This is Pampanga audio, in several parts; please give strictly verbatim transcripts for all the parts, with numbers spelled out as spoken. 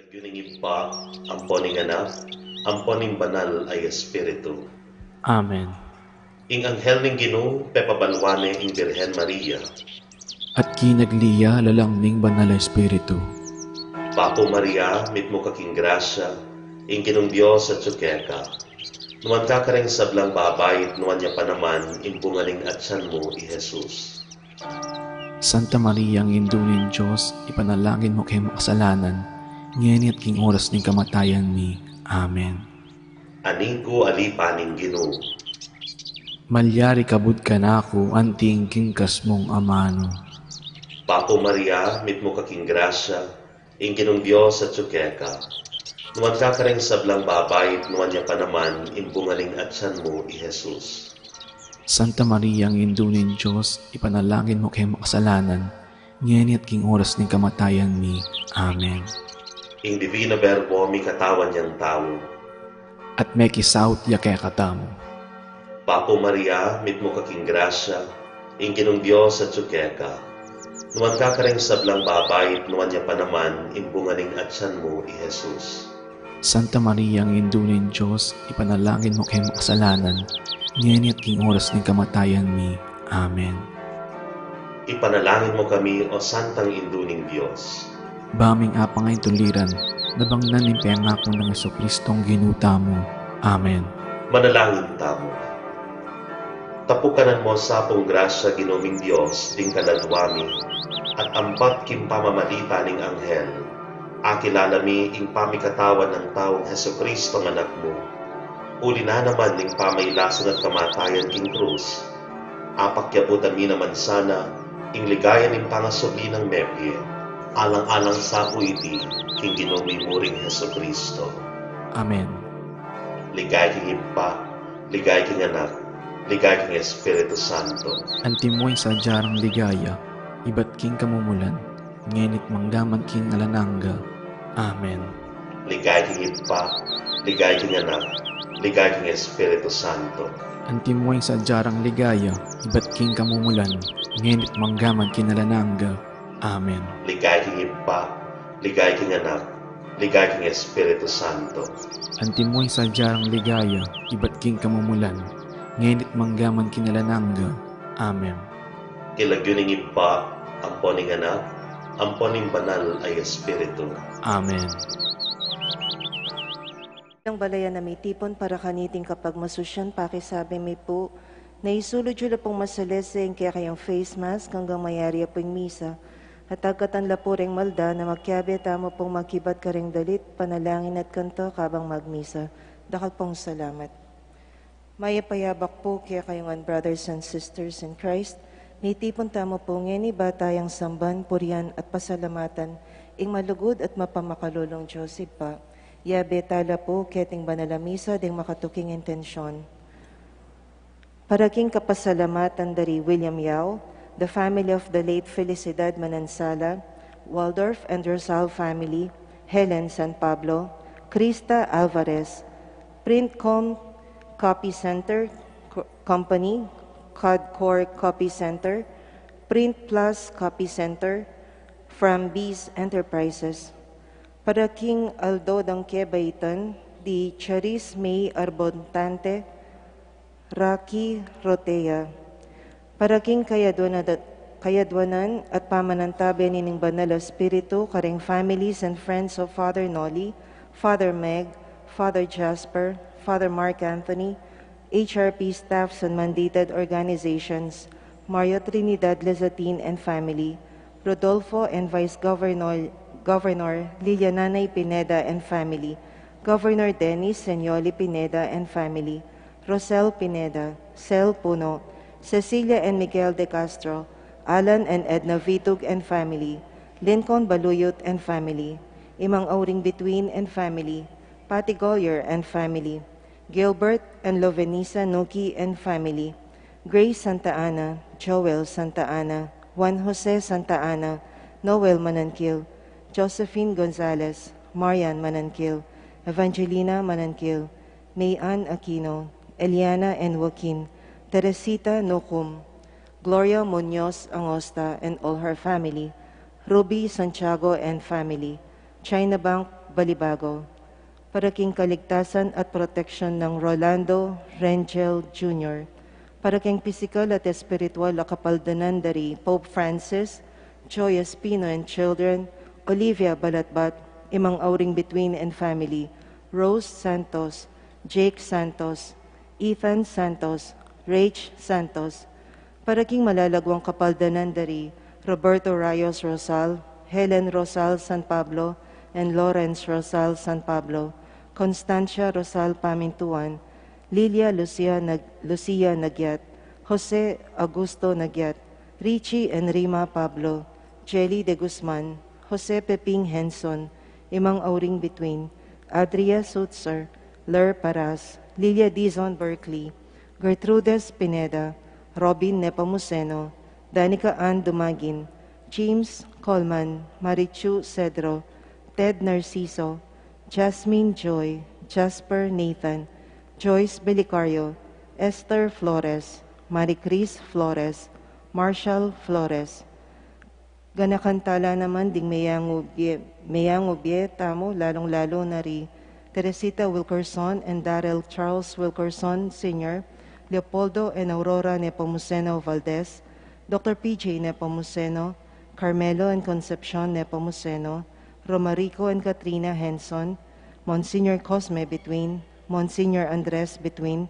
King Ibpa, ampo ning Anak, ampo ning Banal a Espiritu. Amen. Ing anghel ning Ginu pepabalwan ne ing Birhen Maria. At kinagli ya lalam ning Banal a Espiritu. Bapu Maria, mitmu ka king grasya, ing Ginung Dios atyu keka. Nuan ka kareng sablang babai, at nuan ya pa naman ing bunga ning atyan mu, i Jesus. Santa Maria, Indu ning Dios, ipanalangin mu keng makasalanan, ngeni at king oras ning kamatayan mi. Amen. Aning ku, alipan ning Ginu. Malyari kabud kanaku anting king kasmung amanu. Bapu Maria, mitmu ka king grasya, ing Ginung Dios atyu keka. Nuan ka kareng sablang babai, at nuan ya pa naman ing bunga ning atyan mu, i Jesus. Santa Maria, Indu ning Dios, ipanalangin mu keng makasalanan, ngeni at king oras ning kamatayan mi. Amen. Ing Divino Verbo mikatawan yang tau. At mekisaut ya kekatamu. Bapu Maria, mitmu ka king grasya, ing Ginung Dios atyu keka. Nuan ka kareng sablang babai, at nuan ya pa naman ing bunga ning atyan mu, i Jesus. Santa Maria, Indu ning Dios, ipanalangin mu keng makasalanan, ngeni at king oras ning kamatayan mi. Amen. Ipanalangin mu kami, O Santang Indu ning Dios. Ba ming apang a intuliran, nabangnan ning pengaku nang Jesucristong Ginu tamu. Amen. Manalangin tamu. Tapukanan mu sa pung grasya, Ginu ming Dios, ding kaladwa mi, at ampat king pamamagitan ning anghel, akilala mi ing pamikatawan nang taung Jesucristong Anak mu. Uli na naman ning pamailasan at kamatayan king krus, apakyabutan mi naman sana ing ligaya ning pangasubli nang mebie. Alang-alang sa ku iti king Ginu mi mu ring Jesucristo. Amen. Ligaya king Ibpa, ligaya king Anak, ligaya king Espiritu Santo. Antimo ing sadya rang ligaya, ibat king kamumulan, ngeni't manggaman king alang angga. Amen. Ligaya king Ibpa, ligaya king Anak, ligaya king Espiritu Santo. Antimo ing sadya rang ligaya, ibat king kamumulan, ngeni't manggaman king alang angga. Amen. Ligaya king Ibpa, ligaya king Anak, ligaya king Espiritu Santo. Antimo ing sadya rang ligaya, ibat king kamumulan, ngeni't manggaman king alang angga. Amen. King lagyu ning Ibpa, ampo ning Anak, ampo ning Banal a Espiritu. Amen. Nang balayan a mitipun para kaniting kapagmasusyan, pakisabi mi pu, na isulud yu la pung masalese ing kekayung face mask anggang mayari ya pu ing misa. At agkatan la pu reng malda na magkiabe tamu pung makibat kareng dalit, panalangin at kanta kabang magmisa. Dakal pung salamat. Mayap a yabak pu kekayu ngan, brothers and sisters in Christ. Mitipun tamu pu ngeni ba tayang samban, purian at pasalamatan ing malugud at mapamakalulung Dios Ibpa. Yabe tala pu keting banal a misa deng makatuking intensyon. Para king kapasalamatan da ri William Yao, the family of the late Felicidad Manansala, Waldorf and Rosal family, Helen San Pablo, Krista Alvarez, Printcom Copy Center Co-, Company, Codcore Copy Center, Print Plus Copy Center, from Bees Enterprises. Para king aldo dang kebaitan di Charis May Arbontante, Rocky Rotea. Para king kayadwanan at, kayadwanan at pamanantabe ning Banal a Espiritu, kareng families and friends of Father Noli, Father Meg, Father Jasper, Father Mark Anthony, H R P staffs and mandated organizations, Mario Trinidad Lizatin and family, Rodolfo and Vice Governor, Governor Liliananay Pineda and family, Governor Dennis Senioli Pineda and family, Rosel Pineda, Sel Puno, Cecilia and Miguel de Castro, Alan and Edna Vitug and family, Lincoln Baluyot and family, Imang Auring Bituin and family, Patty Goyer and family, Gilbert and Lovenisa Nuki and family, Grace Santa Ana, Joel Santa Ana, Juan Jose Santa Ana, Noel Manankil, Josephine Gonzalez, Marian Manankil, Evangelina Manankil, May Ann Aquino, Eliana and Joaquin, Teresita Nukum, Gloria Munoz Angosta and all her family, Ruby Santiago and family, China Bank Balibago. Para king kaligtasan at proteksyon nang Rolando Rengel Junior. Para king pisikal at espiritual a kapaldanan dari Pope Francis, Joy Espino and children, Olivia Balatbat, Imang Auring Between and family, Rose Santos, Jake Santos, Ethan Santos, Rach Santos, para king malalaguang kapaldanan dari Roberto Rayos Rosal, Helen Rosal San Pablo, and Lawrence Rosal San Pablo, Constancia Rosal Pamintuan, Lilia Lucia Nag-, Lucia Nagyat, Jose Augusto Nagyat, Richie and Rima Pablo, Jelly de Guzman, Jose Peping Henson, Imang Auring Between, Adria Sutzer, Ler Paras, Lilia Dizon Berkeley, Gertrudes Pineda, Robin Nepomuceno, Danica Ann Dumagin, James Coleman, Marichu Cedro, Ted Narciso, Jasmine Joy, Jasper Nathan, Joyce Belicario, Esther Flores, Maricris Flores, Marshall Flores. Ganakan tala naman ding meyangubye, meyangubye tamu, lalung-lalu na ri Teresita Wilkerson and Darrell Charles Wilkerson Senior, Leopoldo and Aurora Nepomuceno Valdez, Doctor P J Nepomuceno, Carmelo and Concepcion Nepomuceno, Romarico and Katrina Henson, Monsignor Cosme Between, Monsignor Andres Between,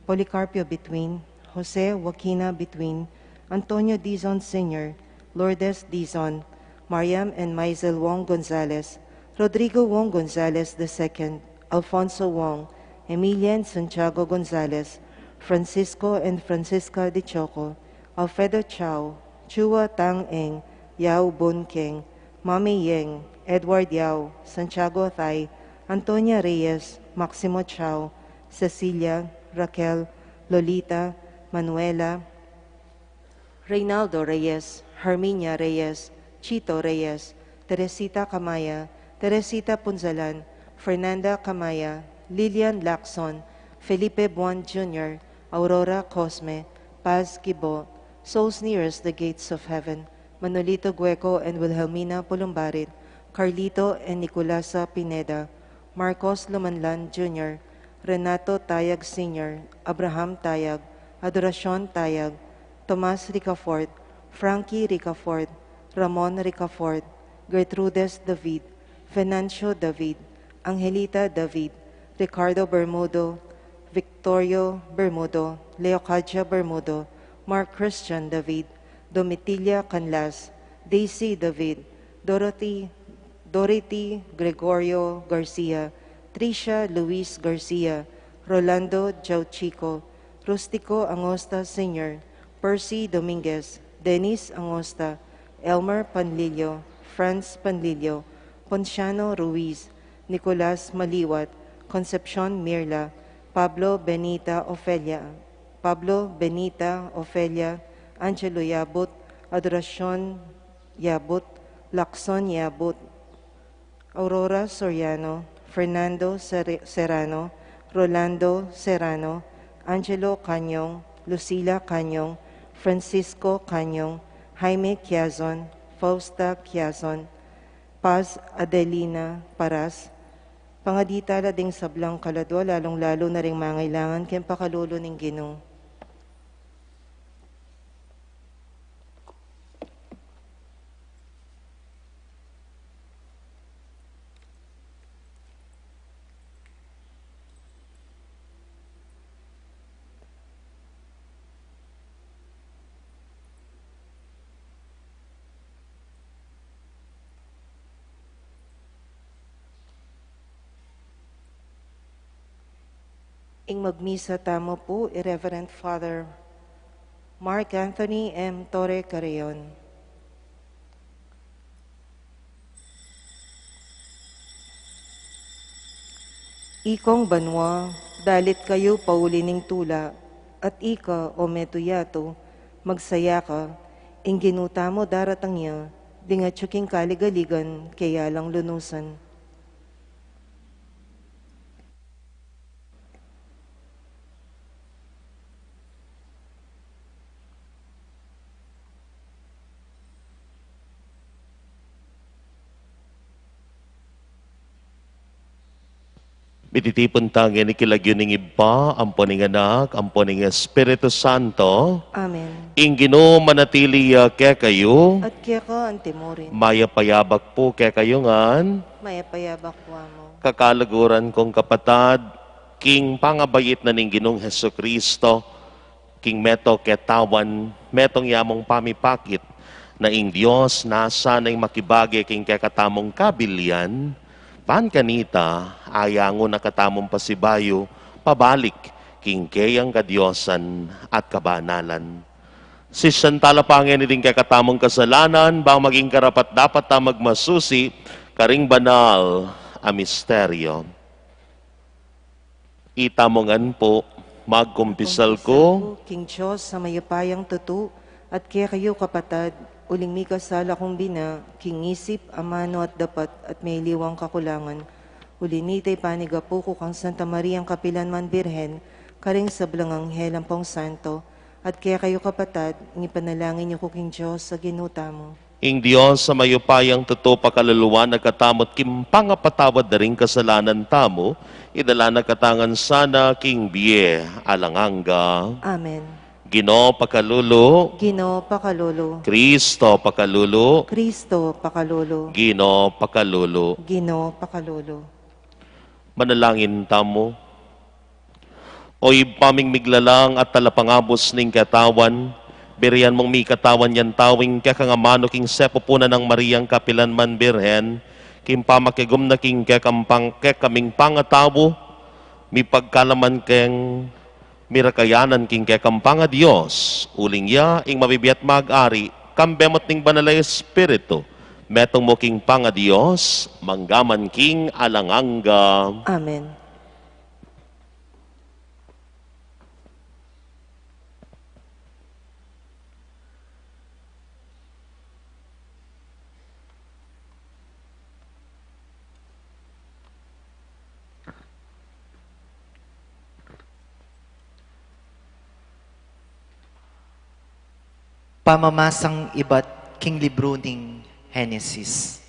Policarpio Between, Jose Joaquina Between, Antonio Dizon Senior, Lourdes Dizon, Mariam and Maisel Wong Gonzalez, Rodrigo Wong Gonzalez the second, Alfonso Wong, Emilia and Santiago Gonzalez, Francisco and Francisca de Choco, Alfredo Chao, Chua Tang Eng, Yao Bun Keng, Mami Yeng, Edward Yao, Santiago Atay, Antonia Reyes, Maximo Chao, Cecilia, Raquel, Lolita, Manuela, Reynaldo Reyes, Herminia Reyes, Chito Reyes, Teresita Camaya, Teresita Punzalan, Fernanda Camaya, Lilian Lacson, Felipe Buan Junior, Aurora Cosme, Paz Gibo, souls nearest the gates of heaven, Manolito Gueco and Wilhelmina Pulumbarit, Carlito and Nicolasa Pineda, Marcos Lumanlan Junior, Renato Tayag Senior, Abraham Tayag, Adoracion Tayag, Tomas Ricafort, Frankie Ricafort, Ramon Ricafort, Gertrudes David, Venancio David, Angelita David, Ricardo Bermudo, Victorio Bermudo, Leocadia Bermudo, Mark Christian David, Domitilla Canlas, Daisy David, Dorothy, Dorothy Gregorio Garcia, Tricia Luis Garcia, Rolando Jauchico, Rustico Angosta Senior, Percy Dominguez, Dennis Angosta, Elmer Panlilio, Franz Panlilio, Ponciano Ruiz, Nicolas Maliwat, Concepcion Mirla, Pablo Benita Ofelia, Pablo Benita Ofelia, Angelo Yabut, Adoracion Yabut, Lacson Yabut, Aurora Soriano, Fernando Sere-, Serrano, Rolando Serrano, Angelo Canyong, Lucila Canyong, Francisco Canyong, Jaime Quiazon, Fausta Quiazon, Paz Adelina Paras, pangadi tala ding sablang kaladwa, lalung-lalu na ring mangailangan king pakalulu ning Ginu. Ing magmisa tamu pu i Reverend Father Mark Anthony M Torre Carreon. Ikong banua, dalit kayu pauli ning tula, at ika, o metung yatu, magsaya ka, ing Ginu tamu daratang ya, ding atyu king kaligaligan, kaya lang lunusan. Ititipun ta ngeni king lagyu ning Ibpa, ampo ning Anak, ampo ning Espiritu Santo. Amen. Ing Ginu manatili ya kekayu. At keka antimurin. Mayap a yabak pu kekayu ngan. Mayap a yabak pu mu. Kakaluguran kung kapatad, king pangabait na ning Ginung Jesucristo, king meto ketawan, metung ya mung pamipakit, na ing Dios nasa na ing makibage king kekatamung kabilian, ban kanita, ayangu na katamung pasibayu, pabalik, king keyang kadiosan at kabanalan. Sisian tala pa ngeni ding kekatamung kasalanan, bang maging karapat-dapat ta magmasusi, karing banal a misteryo. Itamu ngan pu, magkumpisal ku. Kumpisal ku king Dios a mayupayang tutu, at kekayu kapatad, uling mikasala kung bina, king isip, amanu at dapat, at mayliwang kakulangan. Uli nita ipanigapu ku kang Santa Mariang kapilanman Birhen, karing sablang anghel ampong santo, at kekayu kapatad, ipanalangin yu ku king Dios a Ginu tamu. Ing Dios a mayupayang tutu pakaluluan na katamu at king pangapatawad da ring kasalanan tamu, idala na katamu ngan sana king bie alang angga. Amen. Ginu pakalulu. Ginu pakalulu. Kristo pakalulu. Kristo pakalulu. Ginu pakalulu. Ginu pakalulu. Manalangin tamu. O Ibpa ming miglalang at talapangabus ning katawan, birian mung mikatawan yang tau ing kekang amanu king sepupunan nang Mariang kapilanman Birhen, king pamakigum na king kekang pang-, kekaming pangatau, mipagkalaman keng mirakayanan king kekang pangaDios, uling ya ing mabibie at mag-ari, kambe mu at ning Banal a Espiritu, metung mu king pangaDios, mangga man king alang angga. Amen. Pamamasang ibat king libru ning Henesis.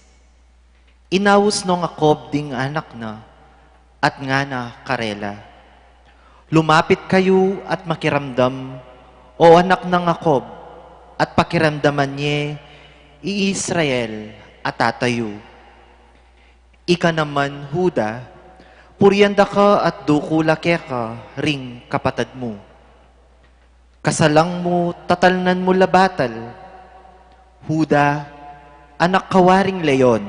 Inaus nong Jacob ding anak na, at ngana karela, "Lumapit kayu at makiramdam, o anak nang Jacob, at pakiramdaman ye i Israel a tata yu. Ika naman, Juda, purian da ka at dukul la keka ring kapatad mu. Kasalang mu, tatalnan mu la batal. Juda, anak ka waring leon,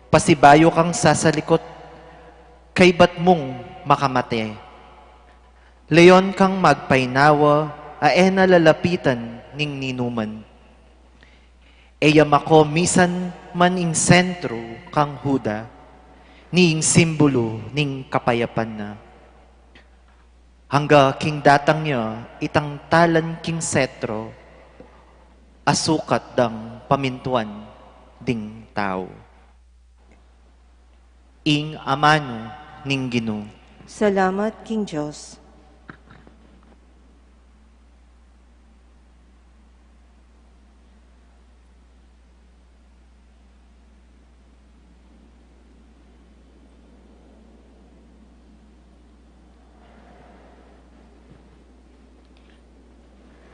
pasibayu kang sasalikut kaybat mung makamate. Leon kang magpainawa a e na lalapitan ning ninuman." E ya mako misan man ing sentru kang Juda, ni ing simbulu ning kapayapan na. Angga king datang ya, itang talan king setro, a sukat dang pamintuan ding tau. Ing amanu ning Ginu. Salamat king Dios.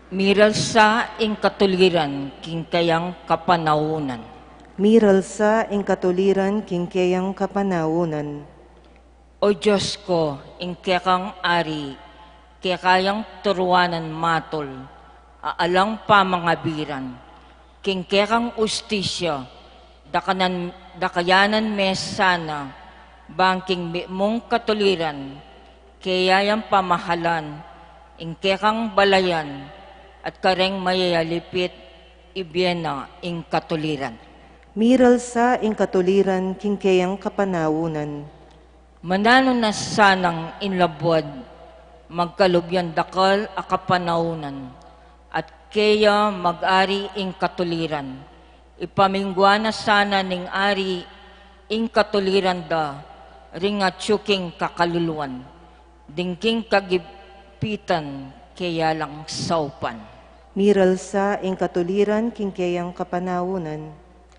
Miralsa ing katuliran king keyang kapanaunan. Miralsa ing katuliran king keyang kapanaunan. O Dios ko, ing kekang ari, keka yang turuanan matul, a alang pamangabiran, king kekang ustisya, dakanan, dakayanan me sana, bang king mimung katuliran, keya yang pamahalan, ing kekang balayan, at kareng mayayalipit, ibie na ing katuliran. Miralsa ing katuliran king keyang kapanaunan. Mananu na sanang ing labuad, magkalub yang dakal a kapanaunan, at keya mag-ari ing katuliran. Ipamingwa na sana ning ari ing katuliran da ring atyu king kakaluluan, ding king kagipitan keya lang saupan. Miralsa ing katuliran king keyang kapanaunan.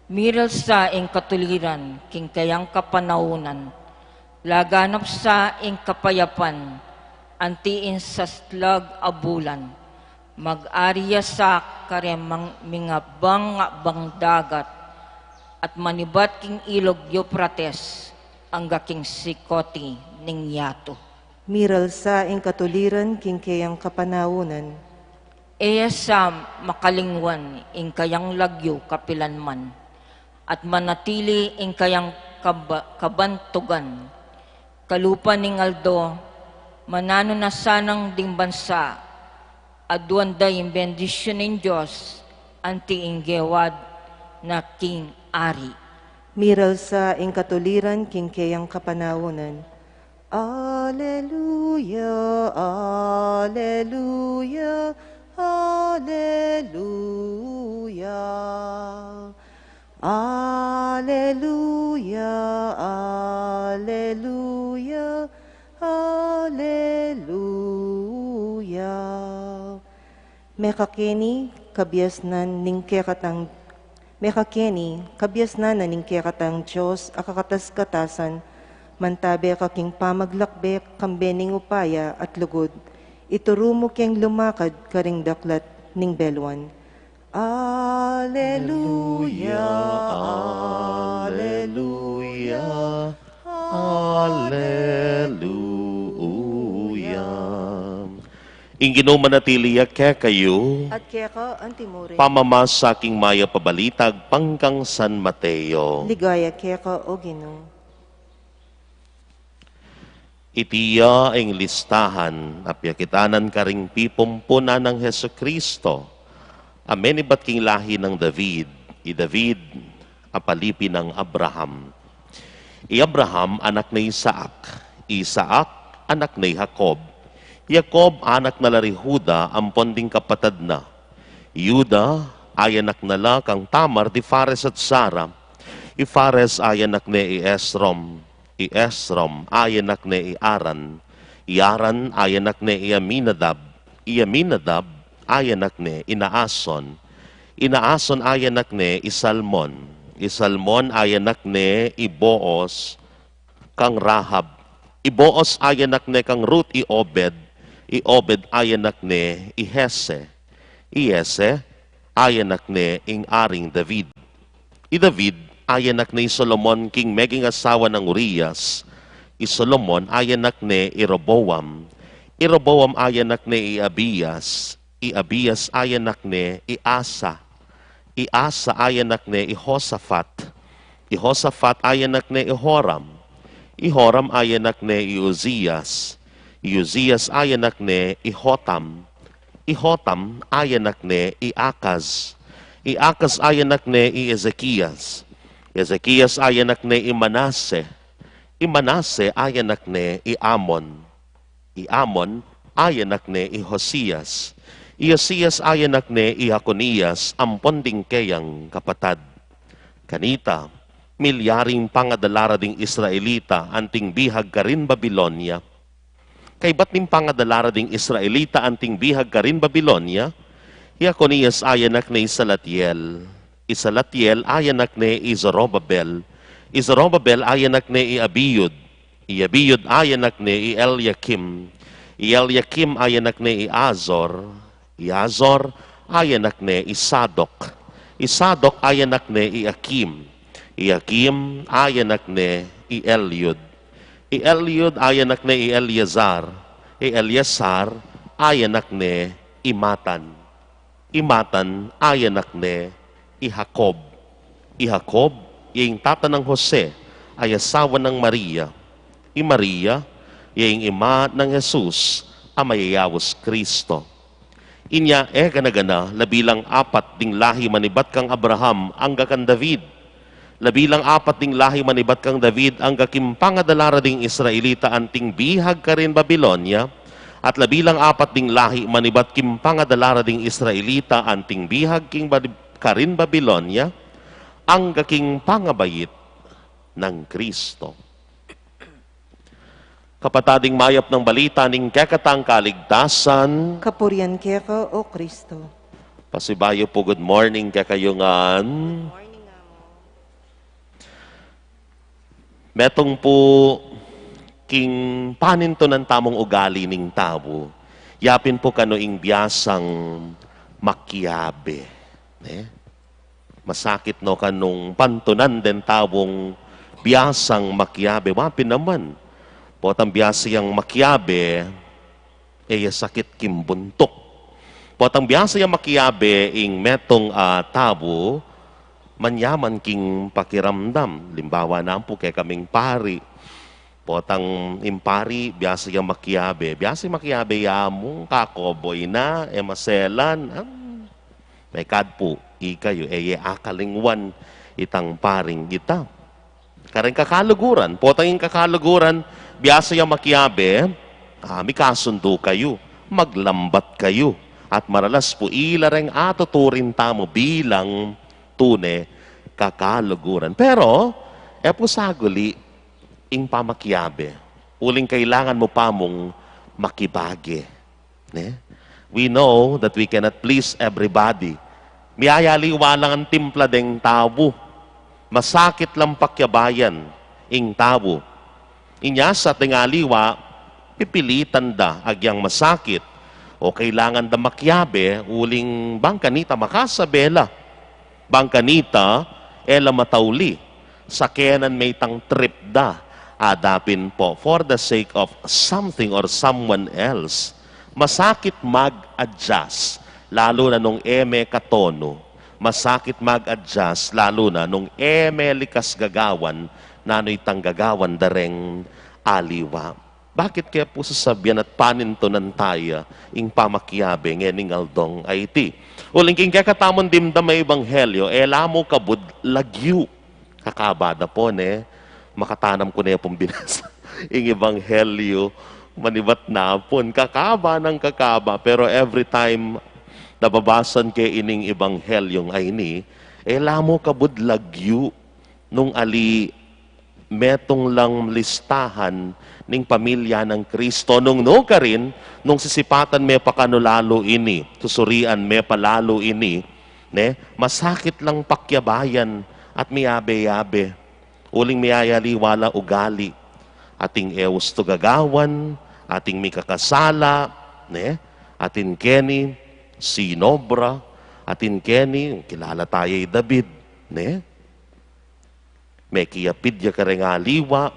Miralsa ing katuliran king keyang kapanaunan. Laganap sa ing kapayapan, anti ing saslag a bulan. Mag-ari ya sa kareng mang-, mingabang-abang dagat, at manibat king ilug Eufrates, angga king sikoti ning yatu. Miral sa ing katuliran king keyang kapanaunan. E ya sa makalingwan ing kayang lagyu kapilan man, at manatili ing kayang kaba-, kabantugan. Kalupa ning aldo, mananu na sanang ding bansa, aduan da ing bendisyun ning Dios, anti ing gewad na king ari. Miral sa ing katuliran king keyang kapanaunan. Aleluya, aleluya, aleluya. Aleluya, aleluya, aleluya. Mekakeni, kabiasnan ning kekatang, mekakeni, kabiasnan na ning kekatang Dios a kakatas-katasan, mantabe ka king pamaglakbe, kambe ning upaya at lugud, ituru mu keng lumakad karing daklat ning beluan. Aleluya, aleluya, aleluya. Ing Ginu manatili ya kekayu. At keka antimurin. Pamamasa king mayap a balita agpang kang San Mateo. Ligaya keka, O Ginu. Iti ya ing listahan a piakit na karing pipumpunan nang Jesucristo a menibat king lahi nang David, i David a palipi nang Abraham. I Abraham anak ne i Isaac, i Isaac anak ne i Jacob, i Jacob anak na la ri Juda ampon ding kapatad na. I Juda, ayanak na la kang Tamar di Fares at Zara, i Fares ayanak ne i Esrom, i Esrom ayanak ne i Aran, i Aran ayanak ne i Aminadab, i Aminadab ayanak ne i Naason, i Naason ayanak ne i Salmon, i Salmon ayanak ne i Boaz kang Rahab, i Boaz ayanak ne kang Ruth i Obed, i Obed ayanak ne i Jesse, i Jesse ayanak ne ing Aring David. I David ayanak ne i Solomon king meging asawa nang Urias, i Solomon ayanak ne i Roboam, i Roboam ayanak ne i Abias, i Abias ayanak ne i Asa, i Asa ayanak ne i Josafat, i Josafat ayanak ne i Joram, i Joram ayanak ne i Uzias, i Uzias ayanak ne i Jotam, i Jotam ayanak ne i Akaz, i Akaz ayanak ne i Ezekias, i Ezekias ayanak ne i Manase, i Manase ayanak ne i Amon, i Amon ayanak ne i Josias, i Josias ayanak ne i Jeconias ampon ding keyang kapatad. Kanita, milyaring pangadala ra ding Israelita anting bihag karin Babilonia. Kaybat ning pangadala ra ding Israelita anting bihag karin Babilonia, i Jeconias ayanak ne i Salatiel, i Salatiel ayanak ne i Zorobabel, i Zorobabel ayanak ne i Abiud, i Abiud ayanak ne i Eliakim, i Eliakim ayanak ne i Azor, i Azor ayanak ne i Sadok, i Sadok ayanak ne i Akim, i Akim ayanak ne i Eliud, i Eliud ayanak ne i Eleazar, i Eleazar ayanak ne i Matan, i Matan ayanak ne i Jacob, i Jacob ya ing tata nang Jose a asawa nang Maria, i Maria ya ing ima nang Jesus a mayayaus Cristo. Inya e gana-gana, labi lang apat ding lahi manibat kang Abraham angga kang David. Labi lang apat ding lahi manibat kang David angga king pangadala ra ding Israelita anting bihag karin Babilonia, at labi lang apat ding lahi manibat king pangadala ra ding Israelita anting bihag king Bab-, karin Babilonia, angga king pangabait nang Cristo. Kapatad, ing mayap nang balita ning kekatang kaligtasan. Kapurian keka, O Cristo. Pasibayu pu, good morning kekayu ngan. Good morning, Amo. Metung pu king panintunan tamung ugali ning tau, yapin pu kanu ing biasang makiabe. Ne? Masakit no kanung pantunan deng taung biasang makiabe. Wa pin naman. Potang biasa yang makiabe, e ya sakit king buntuk. Potang biasa yang makiabe ing metung a tau, manyaman king pakiramdam. Limbawa na pu kekaming pari. Potang ing pari, biasa yang makiabe. Biasa yang makiabe ya mu, kakoboy na, e maselan. Am, mekad pu, ikayu, e ye akalingwan itang paring ita. Kareng kakaluguran, potang ing kakaluguran, biasa yang makiabe, ah, mikasundu kayu, maglambat kayu, at maralas pu ila reng atuturing tamu bilang tune kakaluguran. Pero, e pu saguli ing pamakiabe, uling kailangan mu pa mung makibage. Ne? We know that we cannot please everybody. Miyayaliwa lang ing timpla deng tau. Masakit lang pakiabayan ing tau. Inya sa ating aliwa, pipilitan da agyang masakit. O kailangan da makiabe, uling bang kanita makasabe la. Bang kanita, e la matauli. Sakenan me itang trip da. Adapin pu, for the sake of something or someone else. Masakit mag-adjust, lalu na nung e me katonu. Masakit mag-adjust, lalu na nung e me likas gagawan, nanu itang gagawan da reng aliwa. Bakit ke pu sasabian at panintunan taya ing pamakiabe ngening aldong a iti? Uling king kekatamung dimdam a ebanghelyo, e la mu kabud lagyu. Kakaba da pu, ne? Makatanam ku ne pung binasa ing ebanghelyo, manibat na pun. Kakaba nang kakaba, pero every time nababasan ke ining ebanghelyung a ini, e la mu kabud lagyu nung ali metung lang listahan ning pamilya nang Kristo. Nung nukarin, nung sisipatan me pa kanu lalu ini, susurian me pa lalu ini, ne, masakit lang pakiabayan at miyabe-yabe. Uling miyayaliwa la ugali. Atin e ustu gagawan, atin mikakasala, ne, atin keni sinobra, atin keni kilala taya i David, ne? Mekiapid ya kareng aliwa,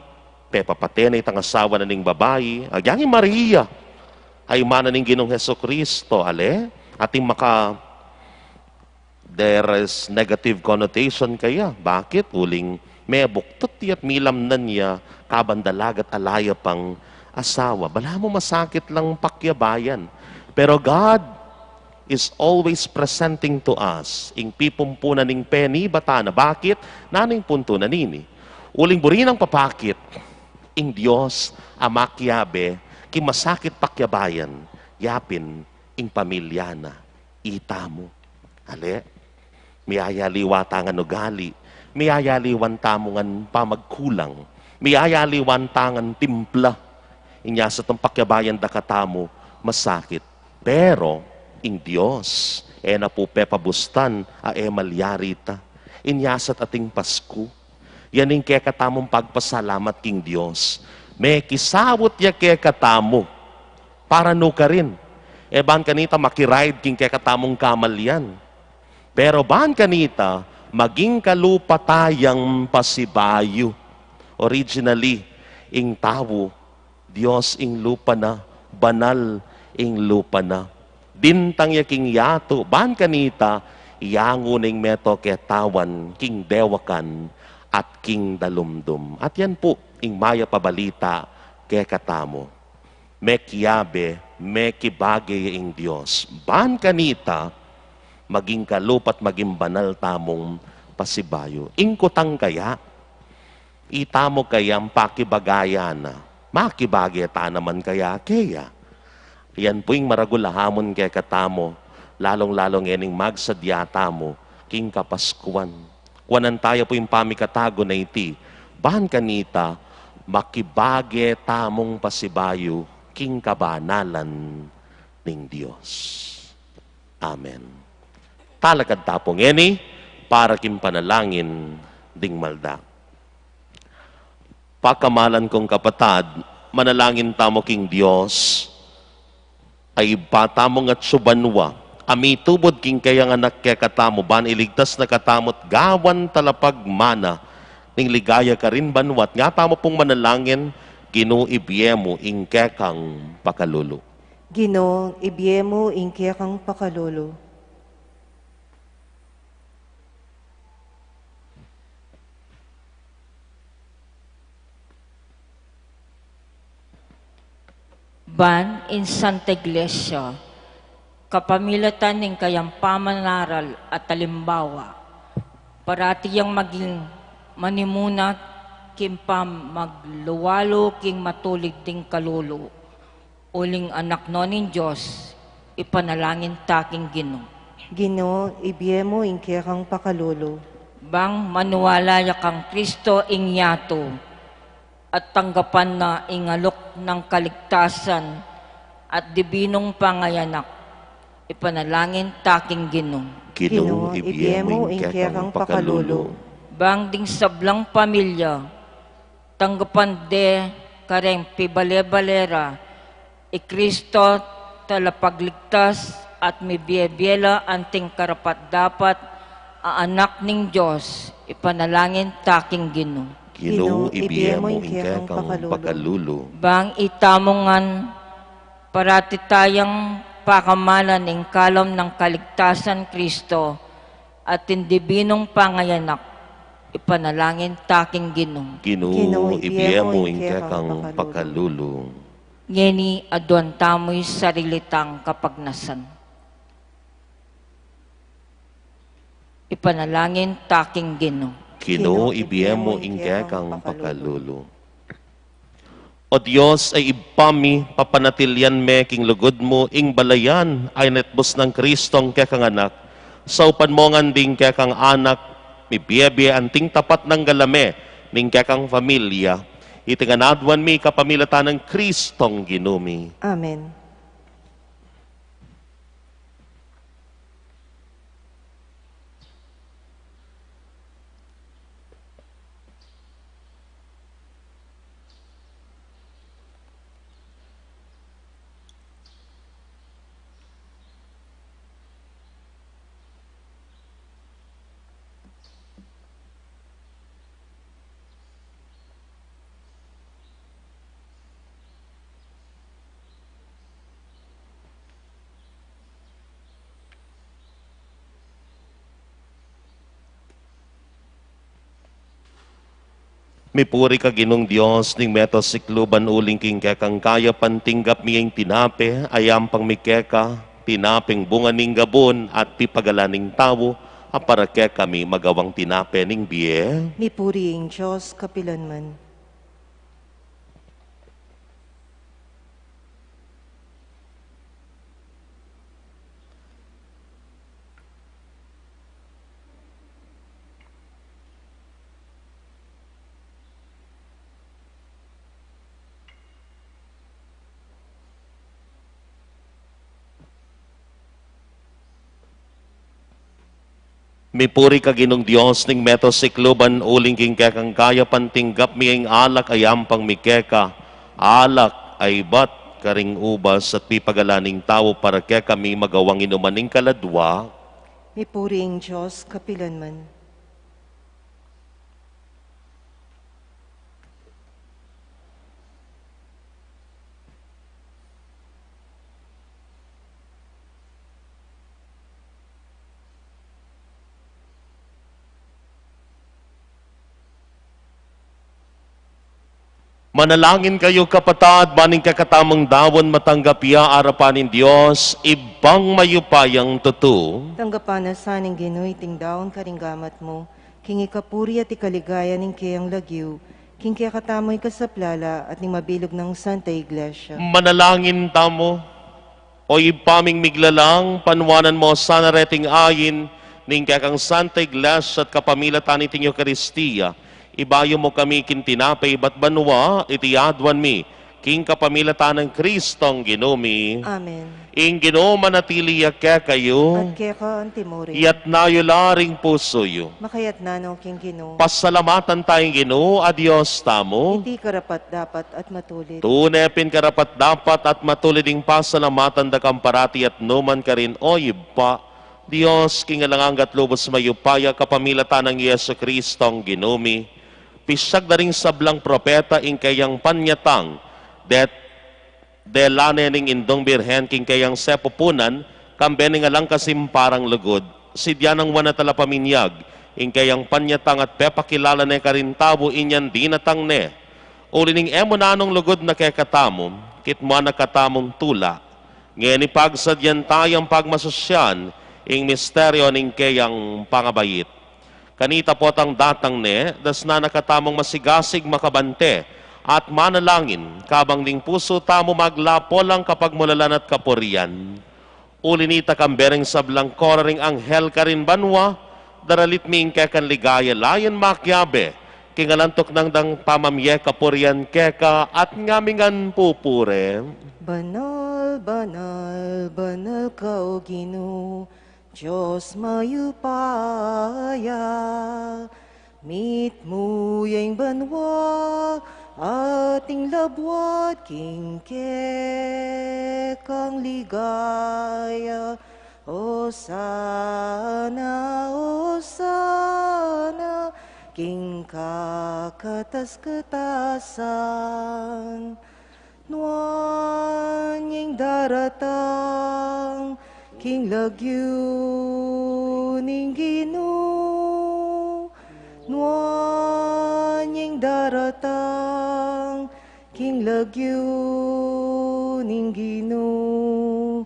pepapate na itang asawa na ning babai, agyang i Maria, a ima na ning Ginung Jesucristo, ale, atin maka, there is negative connotation kaya. Bakit? Uling mebuktut ya at milamnan ya, kabang dalaga at ala ya pang asawa. Balamu masakit lang pakiabayan. Pero God is always presenting to us ing pipumpunan ning penibatan na. Bakit? Nanu ing puntu na nini? Uling buri nang papakit ing Dios a makiabe king masakit pakiabayan, yapin ing pamilya na, itamu. Ale? Miyayaliwa ta ngan ugali, miyayaliwan tamu ngan pamagkulang, miyayaliwan ta ngan timpla. Inya sa atin pakiabayan da katamu, masakit. Pero ing Dios, e na pu pepabustan a e malyari ta. Inya sa atin Pasku, yan ing kekatamung pagpasalamat king Dios. Mekisaut ya kekatamu para nukarin, e ban kanita makiride king kekatamung kamalian, pero ban kanita maging kalupa tayang pasibayu. Originally, ing tau, Dios ing lupa na, banal ing lupa na. Dintang ya king yatu, ban kanita, iyangu na ing meto ketawan king dewakan at king dalumdum. At yan pu ing mayap a balita kekatamu. Mekiabe, mekibage ya ing Dios. Ban kanita, maging kalupa at maging banal tamung pasibayu. Ing kutang kaya, itamu kayang pakibagayan na, makibage ta naman kaya keya? Yan pu ing maragul a hamon kekatamu, lalung-lalu ngening magsadya tamu king Kapaskuan. Kuanan taya pu ing pamikatagun a iti, ban kanita makibage tamung pasibayu king kabanalan ning Dios. Amen. Talakad ta pu ngeni para king panalangin ding malda. Pakamalan kung kapatad, Manalangin tamu king Dios, a Ibpa tamung atsu banua, a mitubud king kayang Anak kekatamu, ban iligtas na katamu't gawan talapagmana ning ligaya karin banua. At nga tamu pung manalangin, Ginu, ibie mu ing kekang pakalulu. Ginu, ibie mu ing kekang pakalulu. Ban ing Santa Iglesia, kapamilatan ning kayang pamanaral at alimbawa, parati yang maging manimunat king pamagluwalu king matulid ding kalulu. Uling Anak no ning Dios, ipanalangin ta king Ginu. Ginu, ibie mu ing kekang pakalulu. Bang maniwala ya kang Kristo ing yatu, at tanggapan na ing alok nang kaligtasan at dibinung pangayanak, ipanalangin ta king Ginu. Ginu, ibie mu ing kekang pakalulu. Bang ding sablang pamilya, tanggapan de kareng pibale-bale ra i Kristo talapagligtas at mibie-bie la anting karapat-dapat a anak ning Dios, ipanalangin ta king Ginu. Ginu, ibie mu ing kekang pakalulu. Bang itamu ngan parati tayang pakamalan ing kalam nang kaligtasan Kristo at ing dibinung pangayanak, ipanalangin ta king Ginu. Ginu, ibie mu ing kekang pakalulu. Ngeni aduan tamu ing sarili tang kapagnasan. Ipanalangin ta king Ginu. Ginu, ibie mu ing kekang pakalulu. O Dios a Ibpa mi, papanatilian me king lugud mu ing balayan a inetbus nang Kristong kekang Anak. Saupan mu ngan ding kekang anak mibie-bie anting tapat nang galame ning kekang familia. Iti ngan aduan mi kapamilatan nang Kristong Ginu mi. Amen. Mipuri ka Ginung Dios ning meto sikluban, uling king kekang kayapan tinggap mi ing tinape a yampang mi keka, tinapeng bunga ning gabun at pipagalan ning tau, a para kekami magawang tinape ning bie. Mipuri ing Dios kapilanman. Mipuri ka Ginung Dios ning meto sikluban, uling king kekang kayapan tinggap mi ing alak a yampang mi keka, alak a ibat karing ubas at pipagalan ning tau, para kekami magawang inuman ning kaladua. Mipuri ing Dios kapilanman. Manalangin kayu, kapatad, ban ing kekatamung daun matanggap ya arapan ning Dios, Ibpang mayupayang tutu. Tanggapan na sa ning Ginu iting daun karing gamat mu, king ikapuri at ikaligaya ning keyang lagyu, king kekatamung ikasaplala at ning mabilug nang Santa Iglesia. Manalangin tamu. O Ibpa ming miglalang, panuanan mu sana reting ain ning kekang Santa Iglesia at kapamilatan niting Eukaristia, ibayu mu kami king tinape ibat banua, iti aduan mi King kapamilatan nang Kristong Ginu mi. Amen. Ing Ginu manatili ya kekayu. At keka antimurin. Iyatas yu la ring pusu yu. Makayatas no king Ginu. Pasalamatan taya ing Ginu a Dios tamu. Iti karapat-dapat at matulid. Tune pin karapat-dapat at matulid ing pasalamatan da ka parati at nukarin man karin, o Ibpa, Dios king alang angga at lubus mayupaya, kapamilatan nang Jesucristong Ginu mi. Pisyag da ring sablang propeta ing kayang panyatang, det-, dela ne ning Indung Birhen king kayang sepupunan, kambe ning alang kasimparang lugud. Sidya nang wanat a lapaminyag ing kayang panyatang at pepakilala ne karing tau inyang dinatang ne. Uli ning e mu nanung lugud na kekatamu, kitmuan na katamung tula. Ngeni pagsadyan taya ing pagmasusyan ing misteryo ning kayang pangabait. Kanita potang datang ne, dasnan na katamung masigasig makabante at manalangin, kabang ding pusu tamu maglapo lang kapagmulalan at kapurian. Uli nita, kambe ring sablang kora ring anghel karin banua, daralit mi ing kekang ligaya, layan makiabe king alang tuknang dang pamamie kapurian keka at ngamingan pupure. Banal, banal, banal ka, O Ginu, Dios mayupaya. Mitmu ya ing banua at ing labuad king kekang ligaya. Osana, osana king kakatas-katasan. Nuan ya ing daratang king lagyu ning Ginu. Nuan ya ing daratang king lagyu ning Ginu.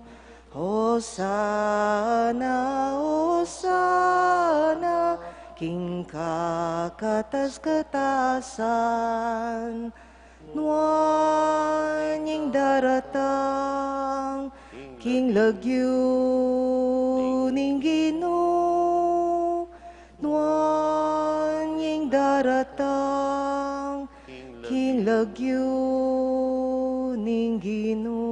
Osana, osana king kakatas-katasan. Nuan ya ing daratang king lagyu ning Ginu. Nuan ya ing daratang king lagyu ning Ginu.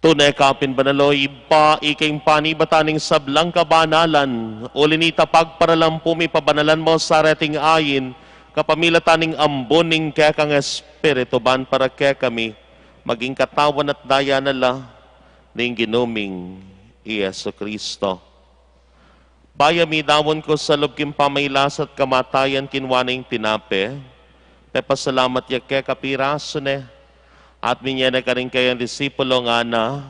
Tune ka pin banal, o Ibpa, ika ing panibatan ning sablang kabanalan. Uli nita, pagparalan pu mi pabanalan mu sa reting ain, kapamilatan ning ambun ning kekang Espiritu, ban para kekami maging katawan at daya na la ning Ginu ming i Jesucristo. Bayu mi daun ku sa lub king pamagkasakit at kamatayan, kinua ne ing tinape, pepasalamat ya keka, pirasu ne, at minie ne karing kayang disipulo, ngana: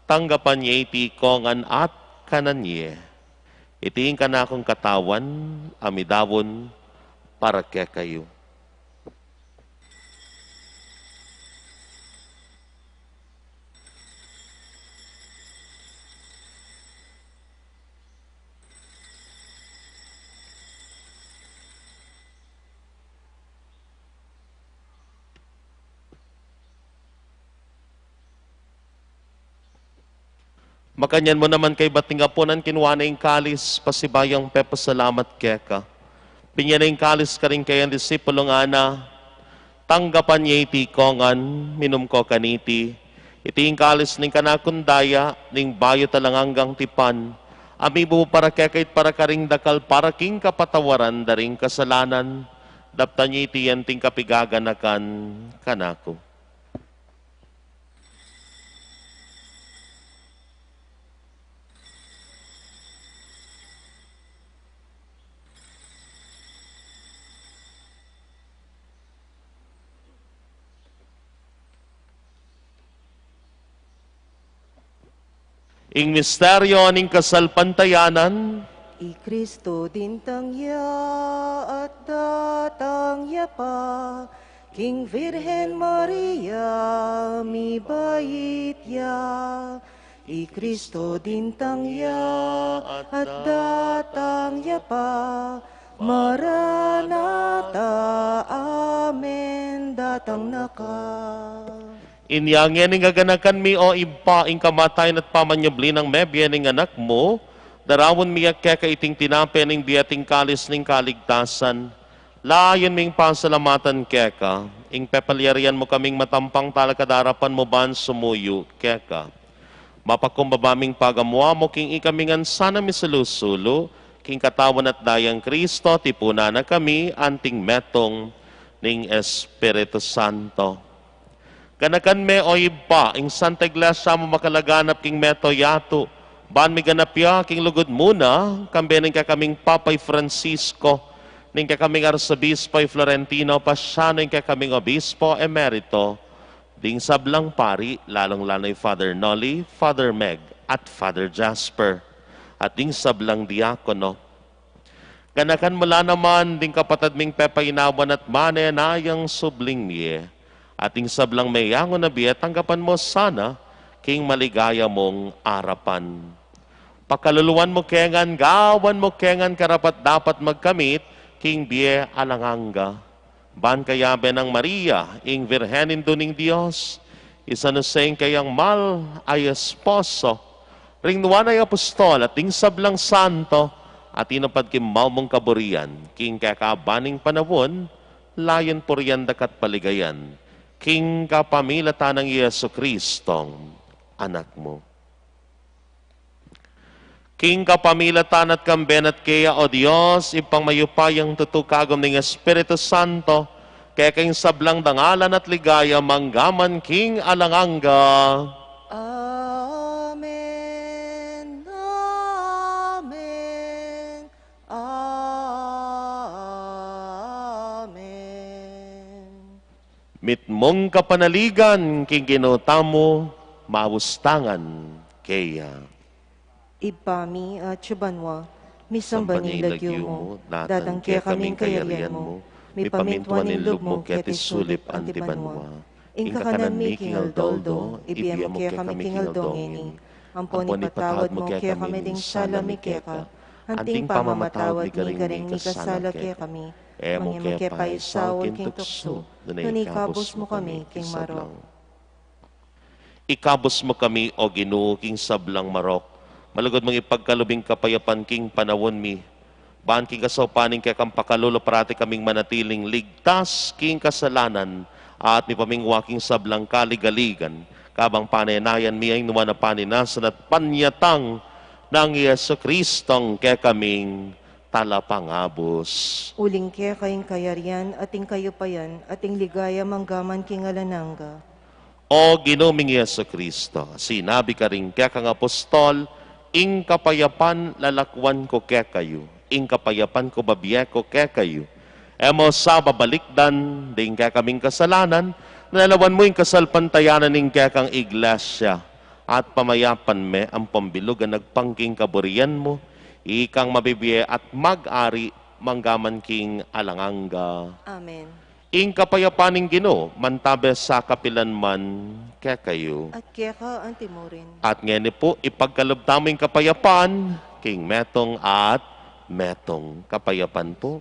Tanggapan ye iti kongan at kanan ye. Iti ing kanakung katawan a midaun para kekayu. Makanyan mu naman kaybat ning apunan, kinua ne ing kalis, pasibayu yang pepasalamat keka. Pinie ne ing kalis karing kayang disipulo, ngana: Tanggapan ye iti kongan, minum ko kaniti. Iti ing kalis ning kanakung daya, ning bayu at alang anggang tipan, a mibubu para kekayu at para karing dakal, para king kapatawaran da ring kasalanan. Daptan ye iti anting kapigaganakan kanaku. Ing misteryo ning kasalpantayanan. I Kristo dintang ya at datang ya pa, king Virgen Maria mibait ya. I Kristo dintang ya at datang ya pa, Maranatha, amen, datang na ka. Inya ngeni ing gaganakan mi, o Ibpa, ing kamatayan at pamanyubli nang mebie ning Anak mu, Daraun mi keka iting tinape ning bie at ing kalis ning kaligtasan. Layun ming pasalamatan keka, ing pepalyarian mu kaming matampang talakad arapan mu ban sumuyu keka. Mapakumbaba ming pagamu-amu king ikami ngan sana misulu-sulu, king katawan at dayang Kristo, tipunan na kami, anting metung ning Espiritu Santo. Ganakan me, o Ibpa, ing Santa Iglesia mu makalaganap king meto yatu, ban miganap ya king lugud mu na, kambe ning kekaming Papa i Francisco, ning kekaming Arsobispo i Florentino Paciano, ing kekaming Obispo Emerito, ding sablang pari, lalung-lalu i Father Nolly, Father Meg, at Father Jasper, at ding sablang diakono. Ganakan mu la naman ding kapatad ming pepainawan at manenayang subling mie, at ding sablang meyangu na bie tanggapan mu sana king maligaya mung arapan. Pakaluluan mu ke ngan, gawan mu ke ngan karapat-dapat magkamit king bie alang angga. Ban kayabe nang Maria, ing Virgen Indu ning Dios, i San Jose ing keyang mal a esposo, ring nuan a apostol at ding sablang santo, a tinupad king mau mung kaburian, king kekaban ning panaun, layun purian da ka at paligayan, king kapamilatan nang Jesucristong Anak mu. King kapamilatan at kambe na at keya, o Dios, Ibpang mayupayang tutu, kagum ning Espiritu Santo, keka ing sablang dangalan at ligaya manggaman king alang angga. Amen. Amen. Amen. Mitmung kapanaligan king Ginu tamu, mabustangan keya. Ibpa mi, atsu ka banua, misamban ya ing lagyu mu, datang kekami ing kayarian mu, mipamintuan ing lub mu keti sulip anti banua. Ing kakanan mi king aldo-aldo, ibie mu kekami king aldo ngeni. Ampon ipatawad mu kekami ding sala mi keka, anting pamamatawad mi karing mikasala kekami. E mu ke paisaul king tuksu, nune ikabus mu kami king marok. Ikabus mu kami, o Ginu, king sablang marok. Malugud mung ipagkalub ing kapayapan king panaun mi. Ban king kasaupan ning kekang pakalulu parati kaming manatiling ligtas king kasalanan at mipamingwa king sablang kaligaligan. Kabang panenayan mi ing nuan a paninasan at panyatang nang Jesucristong kekaming Talapangabus. Uling keka ing kayarian, at ing kayupayan, at ing ligaya manggaman king alang angga. O Ginu ming Jesucristo, sinabi karing kekang apostol, ing kapayapan lalakuan ku kekayu, ing kapayapan ku bibie ku kekayu. E mu sa babalikdan ding kekaming kasalanan, nune lawan mu ing kasalpantayanan ning kekang Iglesia, at pamayapan me ampon bilugan agpang king kaburian mu, ikang mabibie at mag-ari manggaman king alang angga. Amen. Ing kapayapan ning Ginu mantabe sa kapilan man kekayu. At keka anti murin. At ngeni pu, ipagkalub tamu ing kapayapan king metung at metung. Kapayapan pu.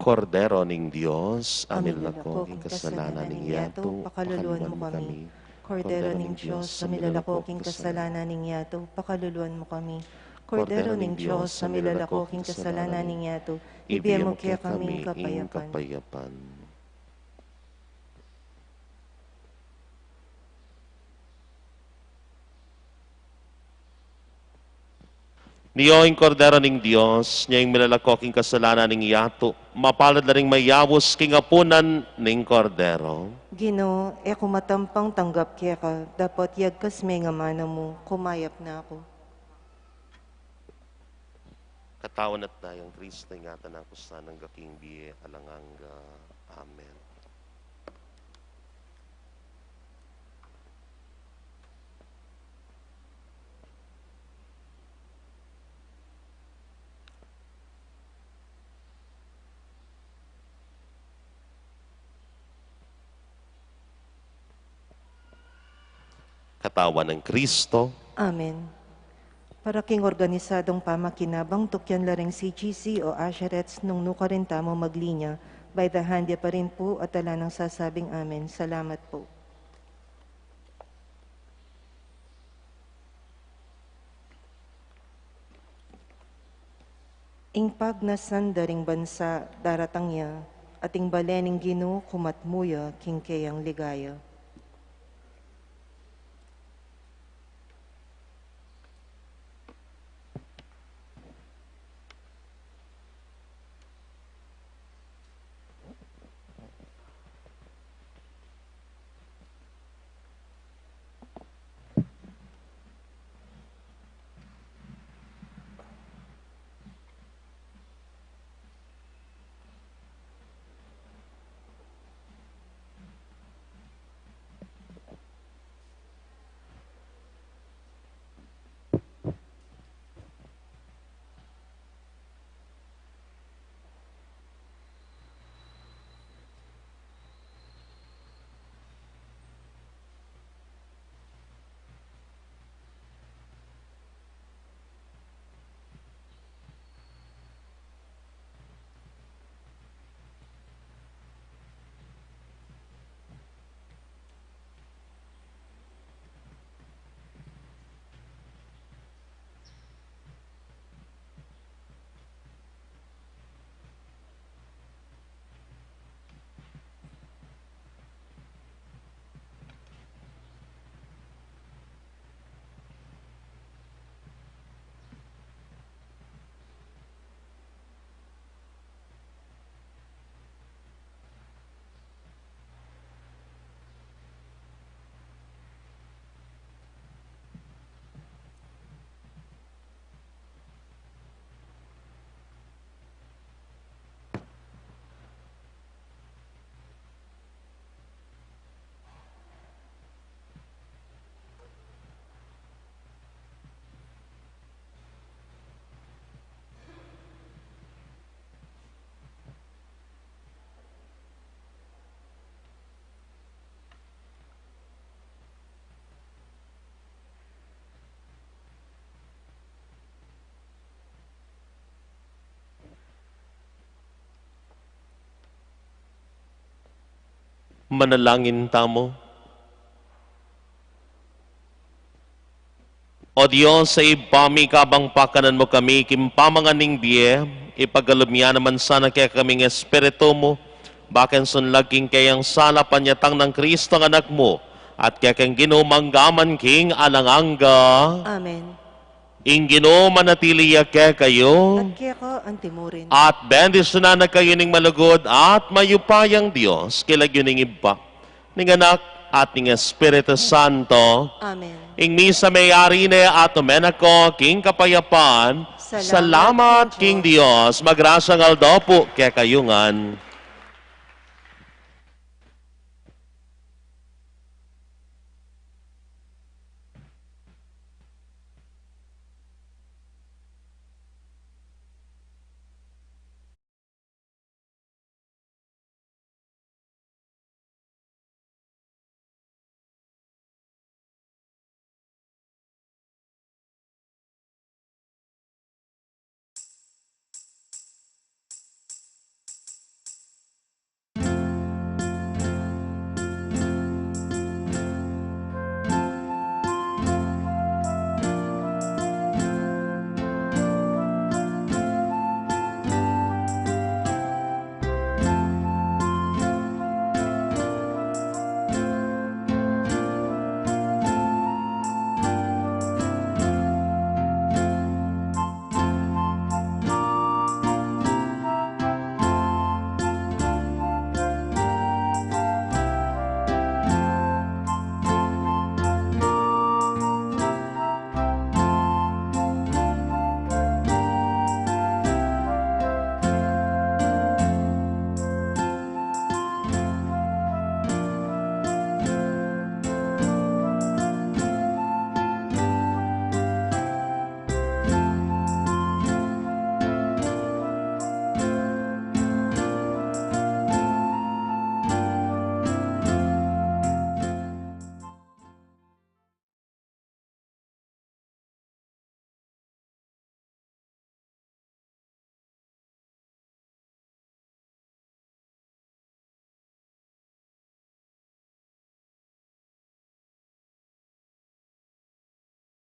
Kordero ning Dios, a milalako king kasalanan ning yatu, pakaluluan mu kami. Kordero ning Dios, a milalako king kasalanan ning yatu, pakaluluan mu kami. Kordero ning Dios, a milalako king kasalanan ning yatu, ibie mu kekami ing kapayapan. Nio ing Kordero ning Dios, nia ing milalako king kasalanan ning yatu, mapalad la ring mayaus king apunan ning Kordero. Ginu, e ku matampang tanggap keka, dapot yagkas me ing amanu mu, kumayap na ku. Katawan at dayang Kristo, ingatan na ku sana angga king bie alang angga. Amen. Katawan nang Kristo. Amen. Para king organisadong pamakinabang, tukyan la ring C G C o usherettes nung nukarin tamu maglinya, by the hand ya pa rin pu at ala nang sasabing amen. Salamat pu. Ing pagnasan da ring bansa daratang ya, at ing bale ning Ginu kumat mu ya king keyang ligaya. Manalangin tamu. O Dios a Ibpa mi, kabang pakanan mu kami king pamangan ning bie, ipagalub mu naman sana kekami ing Espiritu mu, bakeng sunlag king keyang sala, panyatang nang Kristo a Anak mu, at kekeng Ginu, mangga man king alang angga. Amen. Ing Ginu manatili ya kekayu. At keka antimurin. At bendisyunan na kayu ning malugud at mayupayang Dios, king lagyu ning Ibpa, ning Anak, at ning Espiritu Santo. Amen. Ing misa meyari ne at ume na ko king kapayapan. Salamat Salamat king king Dios. Dios. Magrasyang aldo pu kekayu ngan.